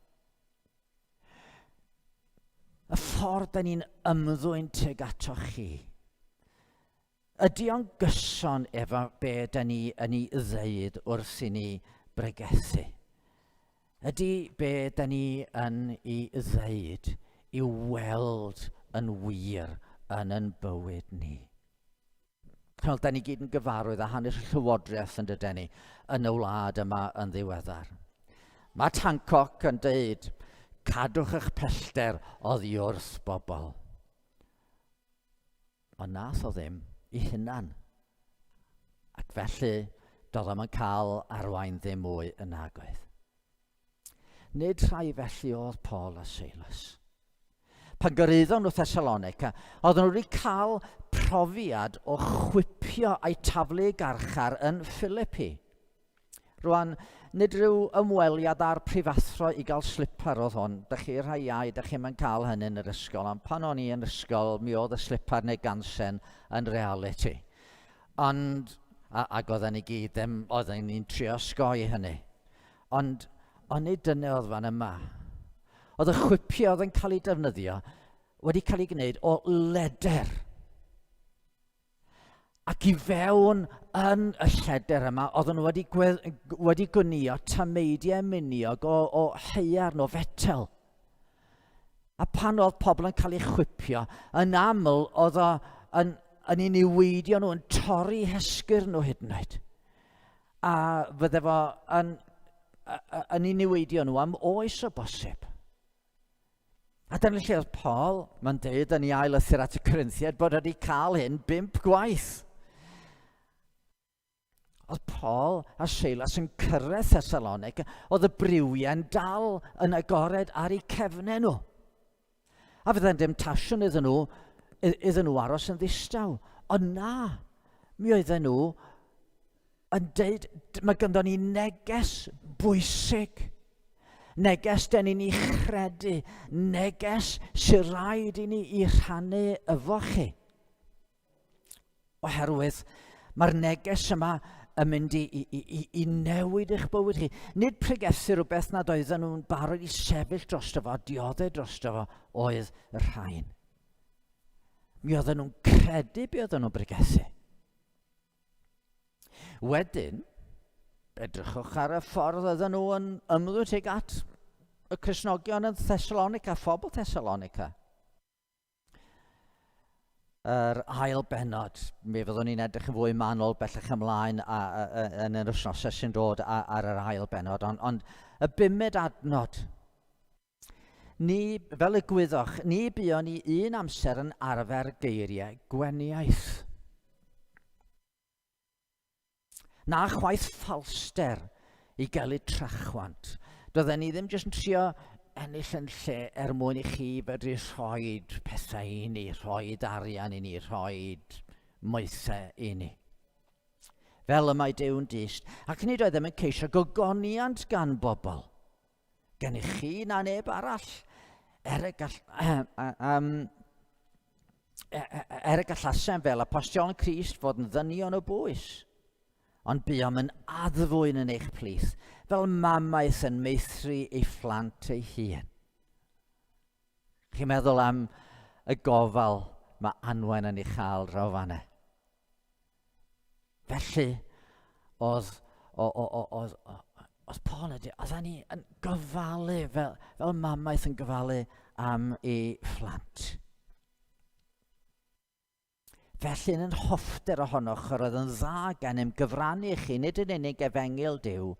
Y ffordd da ni'n ymddwyn tuag ato chi. Ydy o'n gyson efo be da ni yn ei ddeud wrth i ni bregethu? Ydy be da ni yn ei ddeud i'w weld yn wir yn yn bywyd ni? Wel, da ni gyd yn gyfarwydd â hanes y llywodraeth yn dyden ni yn y wlad yma yn ddiweddar. Matt Hancock yn deud, cadwch eich pellter oddi wrth bobl. Ond nath o ddim i hunan. Ac felly, doedd o'm yn cael arwain ddim mwy yn nagoedd. Nid rhai felly oedd Paul a Silas. Pan gyrhaeddon nhw Thessalonica, oedden nhw wedi cael profiad o chwipio a'i taflu i garchar yn Philippi. Rwan, nid rhyw ymweliad â'r prifathro i gael slipar oedd hwn. Da chi rhai iau, da chi'm yn cael hynny yn yr ysgol, ond pan o'n i yn ysgol, mi oedd y slipar neu gansen yn realiti. Ond, a, ac oedden ni gyd ddim, oedden ni'n trio osgoi hynny. Ond, ond nid dyna oedd fan yma. Oedd y chwipio oedd yn cael ei defnyddio wedi cael ei gwneud o leder. Ac i fewn yn y lledr yma, oedden nhw wedi, wedi gwnïo tameidiau miniog o, o haearn, o fetel. A pan oedd pobl yn cael eu chwipio, yn aml oedd o yn, yn ei niweidio nhw, yn torri hesgyrn nhw hyd yn oed. A fydde fo yn, yn ei niweidio nhw am oes o bosib. A dyna lle oedd Paul, mae'n deud yn ei ail lythyr at y Corinthiaid, bod wedi cael hyn bump gwaith. Oedd Paul a Silas yn cyrraedd Thessalonica, oedd y briwiau'n dal yn agored ar eu cefnau nhw. A fydde'n demtasiwn iddyn nhw, iddyn nhw aros yn ddistaw. Ond na, mi oedden nhw yn deud, mae ganddo ni neges bwysig. Neges den ni'n ei chredu, neges sy'n rhaid i ni i rhannu efo chi. Oherwydd mae'r neges yma yn mynd i, i, i, i newid eich bywyd chi. Nid pregethu rhywbeth nad oedden nhw'n barod i sefyll drosto fo, dioddef drosto fo, oedd y rhain. Mi oedden nhw'n credu be oedden nhw'n bregethu. Wedyn, edrychwch ar y ffordd oedden nhw yn ymddwyn tuag at y Cristnogion yn Thessalonica, phobl Thessalonica. Yr ail bennod, mi fyddwn ni'n edrych yn fwy manwl bellach ymlaen a, a, a, yn yr wythnosau sy'n dod ar yr ail bennod, ond, ond y bumed adnod, ni, fel y gwyddoch, ni buon ni un amser yn arfer geiriau gweniaith. Na chwaith ffalster i gelu trachwant. Doedden ni ddim jyst yn trio ennill yn lle er mwyn i chi fedru rhoi pethau i ni, rhoi arian i ni, rhoi moethau i ni. Fel y mae Duw'n dyst, ac nid oeddem yn ceisio gogoniant gan bobl. Gennych chi na neb arall. Er y gall, um, er y gallasem fel apostolion Crist fod yn ddynion o bwys, ond buom yn addfwyn yn eich plith, fel mamaeth yn meithru ei phlant ei hun. Chi'n meddwl am y gofal mae Anwen yn ei chael draw fanna. Felly, oedd, oedd, oedd Paul yn dweud, oedden ni yn gofalu fel, fel mamaeth yn gofalu am ei phlant. Felly yn hoffter ohonoch yr oedd yn dda gennym gyfrannu i chi, nid yn unig efengyl Duw,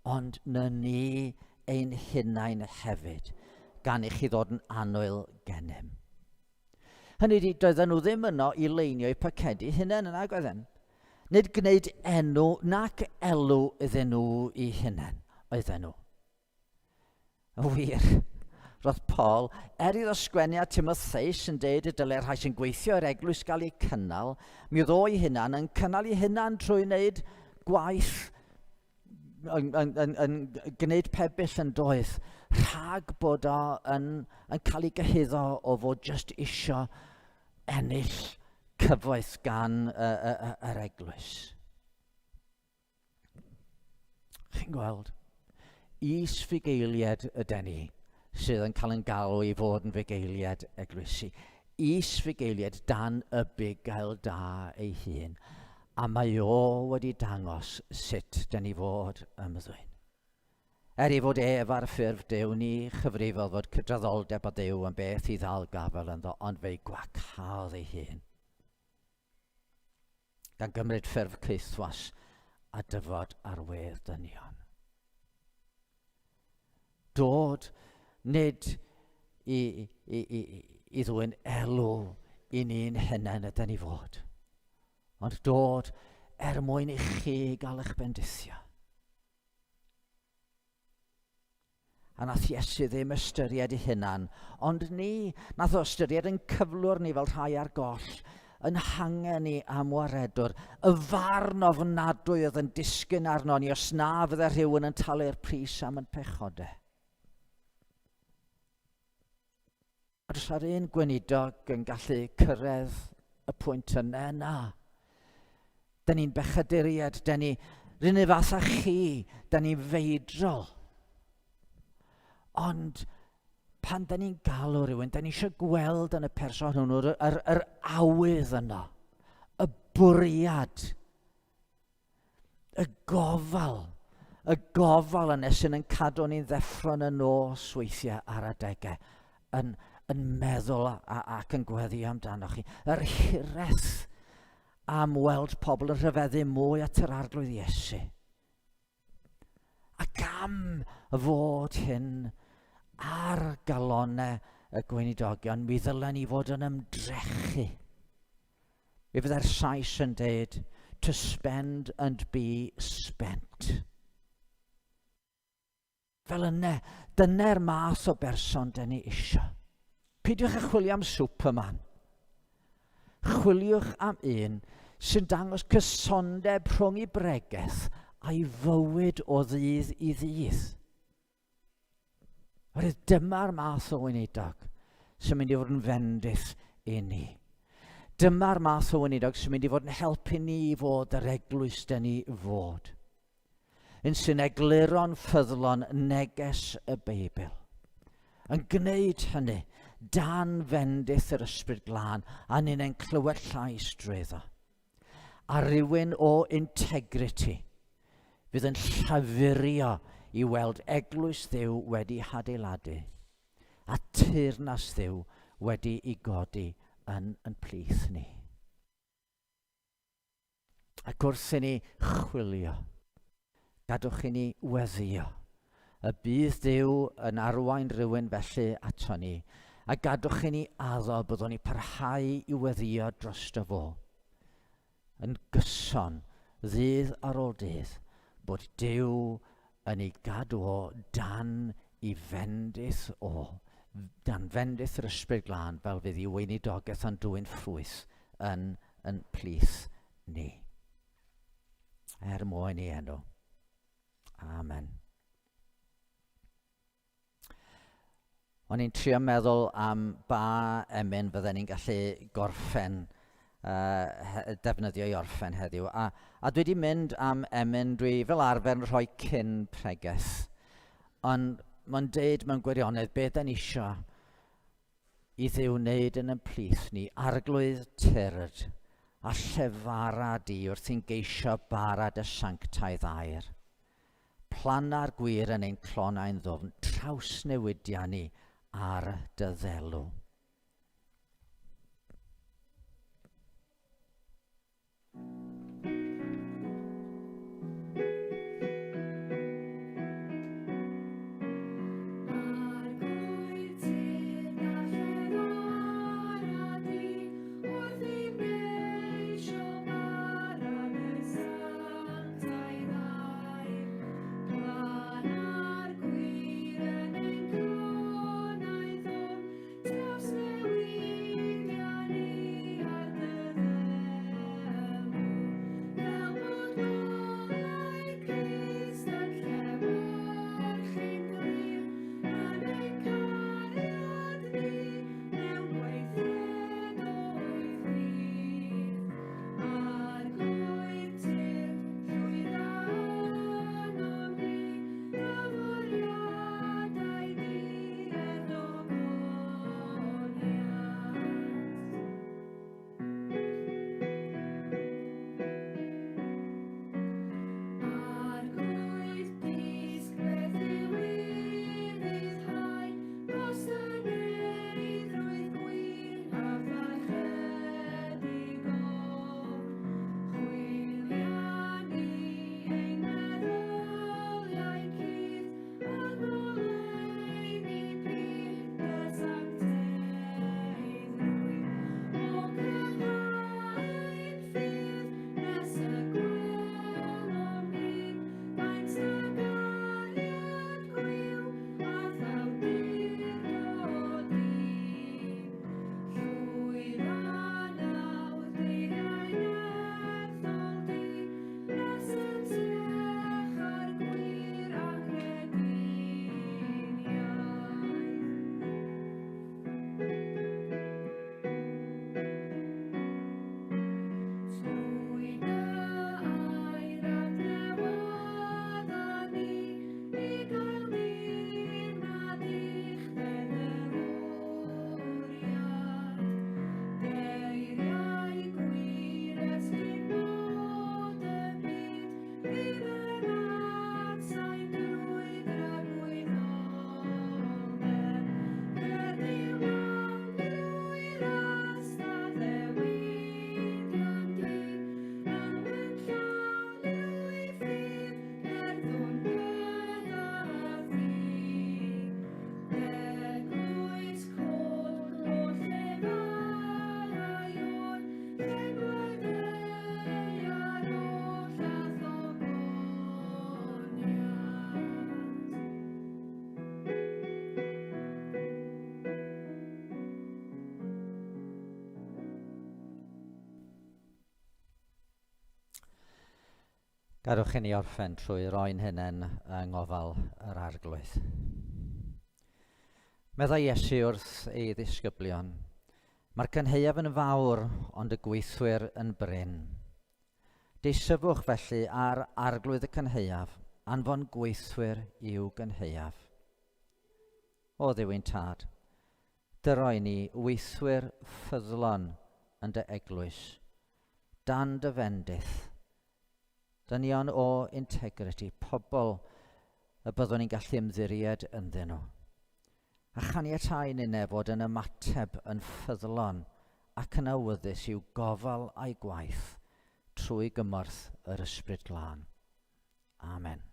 ond na ni ein hunain hefyd, gan i chi ddod yn annwyl gennym. Hynny ydi, doedden nhw ddim yno i leinio eu pacedi hunain, yn nag oedden? Nid gwneud enw nac elw iddyn nhw eu hunain, oedden nhw. Yn wir, roedd Paul, er iddo sgwennu at Timotheus yn deud y dylai'r rhai sy'n gweithio i'r eglwys gael eu cynnal, mi oedd o'i hunan yn cynnal ei hunan trwy wneud gwaith yn, yn, yn, yn gwneud pebyll yn doedd, rhag bod o yn, yn cael ei gyhuddo o fod just isio ennill cyfoeth gan y, y, y, yr eglwys. Chi'n gweld, is-fugeiliad yden ni sydd yn cael yn galw i fod yn fugeiliad eglwysi. Is-fugeiliad dan y bugail da ei hun. A mae o wedi dangos sut dyn ni fod ymddwyn. Er ei fod ef ar ffurf Duw, ni chyfrifodd fod cydraddoldeb â Duw yn beth i ddal gafael ynddo, ond fe'i gwacaodd ei hun. Gan gymryd ffurf caethwas a dyfod ar wedd dynion. Dod nid i, i, i, i ddwyn elw i ni'n hunain ydy ni fod, ond dod er mwyn i chi gael eich bendithio. A nath Iesu ddim ystyried ei hunan, ond ni, nath o ystyried yn cyflwr ni fel rhai ar goll, yn hangen ni am waredwr, y farn ofnadwy oedd yn disgyn arno ni os na fydde rhywun yn talu'r pris am yn pechodau. A does ar un gweinidog yn gallu cyrraedd y pwynt yna, na. Da ni'n bechaduriaid, da ni rhywun un fath â chi, da ni'n feidrol. Ond pan da ni'n galw rhywun, da ni eisiau gweld yn y person hwnnw yr, yr, yr awydd yno, y bwriad Y gofal, y gofal yna sy'n yn cadw ni'n ddeffro yn y nos weithiau ar adegau, yn, yn meddwl a, ac yn gweddi amdanoch chi. Yr hiraeth am weld pobl yn rhyfeddu mwy at yr Arglwydd Iesu. Ac am fod hyn ar galonau y gweinidogion, mi ddylen ni fod yn ymdrechu. Mi fyddai'r Sais yn deud, to spend and be spent. Fel yna, dyna'r math o berson dyn ni isio. Peidiwch â chwilio am Superman. Chwiliwch am un sy'n dangos cysondeb rhwng ei bregeth a'i fywyd o ddydd i ddydd. Oherwydd dyma'r math o weinidog sy'n mynd i fod yn fendith i ni. Dyma'r math o weinidog sy'n mynd i fod yn helpu ni i fod yr eglwys dyn ni fod. Un sy'n egluro'n ffyddlon neges y Beibl. Yn gwneud hynny dan fendith yr Ysbryd Glân a ni'n clywed llais drwyddo. A rhywun o integrity fydd yn llafurio i weld eglwys Dduw wedi hadeiladu a teyrnas Dduw wedi i godi yn yn plith ni. Ac wrth i ni chwilio, gadwch i ni weddio y bydd Duw yn arwain rhywun felly ato ni, a gadwch i ni addo byddwn ni parhau i weddio drosto fo yn gyson, ddydd ar ôl dydd, bod Duw yn ei gadw o dan i fendith o, dan fendith yr Ysbryd Glân, fel fydd i weinidogaeth yn dwyn ffrwyth yn yn plith ni. Er mwyn ei enw. Amen. O'n i'n trio meddwl am ba emyn fydden ni'n gallu gorffen, uh, defnyddio i orffen heddiw. A, a dwi wedi mynd am emyn dwi fel arfer yn rhoi cyn pregeth. Ond mae'n deud mewn gwirionedd beth da ni isio i Dduw wneud yn ein plith ni, Arglwydd tyrd, a llefara di wrth i'n geisio bara dy sanctaidd air. Planna'r gwir yn ein clonau'n ddwfn, trawsnewidia ni ar dy ddelw. Trawsnewidia ni ar dy ddelw, fel bod golau Crist yn llewyrchu'n glir yn ein cariad ni mewn gweithredoedd rhydd. Arglwydd tyrd, llwydda ynom ni, dy fwriadau di er Arglwydd, dysg beth yw ufuddhau, Gostyngeiddrwydd gwir a pharchedig ofn. Chwilia ni ein meddyliau cudd, Yng ngoleuni pur dy sancteiddrwydd, O cryfhau'n ffydd nes y gwelom ni faint dy gariad gwiw a'th awdurdod di. Llwydda nawr geiriau nerthol di, Nes y trech a'r gwir anghrediniaeth. Trwy dy air adnewydda ni, i gael dirnad uchder dy fwriad. Geiriau gwir ers cyn bod y byd, fydd yn atsain drwy dragwyddoldeb. Credwn am drwy ras d'addewidion di, yn mynd llawn drwy ffydd, cerddwn gyda thi. Eglwys cod glo llefarai o'r lle gwedeia'r oll a thogoniant. Gadewch i ni orffen trwy roi'n hunain yng ngofal yr Arglwydd. Meddai Iesu wrth ei ddisgyblion, Mae'r cynhaeaf yn fawr, ond y gweithwyr yn brin. Deisyfwch felly ar Arglwydd y cynhaeaf, anfon gweithwyr i'w gynhaeaf. O Dduw ein Tad, dyro i ni weithwyr ffyddlon yn dy eglwys, dan dy fendith, Dynion o integrity, pobl y byddwn ni'n gallu ymddiried ynddyn nhw. A chaniatáu ninne fod yn ymateb yn ffyddlon ac yn awyddus i'w gofal a'i gwaith trwy gymorth yr Ysbryd Glân. Amen.